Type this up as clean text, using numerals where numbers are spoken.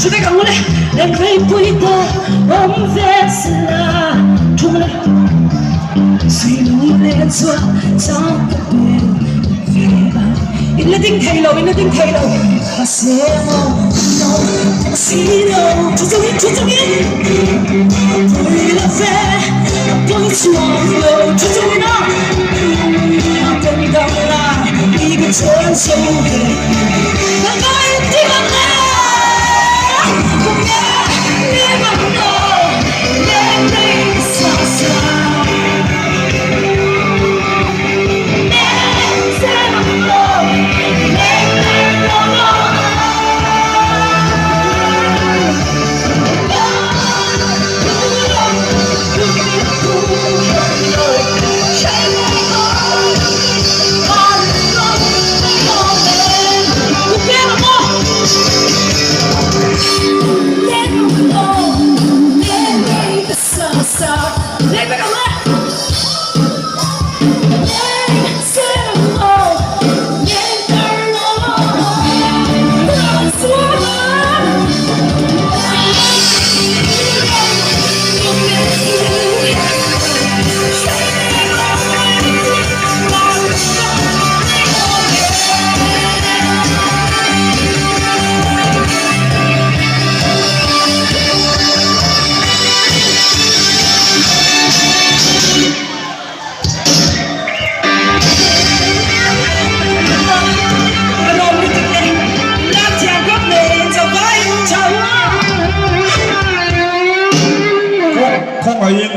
Thu vek ang ule, Lengrei pui te awm ve sela thu mawle. Suilung leh chuan chang ka pe ve a. In la ding thei lo, in la ding thei lo. Mahse maw no si lo, thu chungin, thu chungin. Pui lo ve, pui chuang lo, thu chungin a. Pen dang la, i ka chuan zo ve. Ka ngai ding ang e, ka nge lim ang no, lengrei sa sa. Ka lawm lutuk e, lak thiam khawp mai cho vai tha u. Khawngaihin.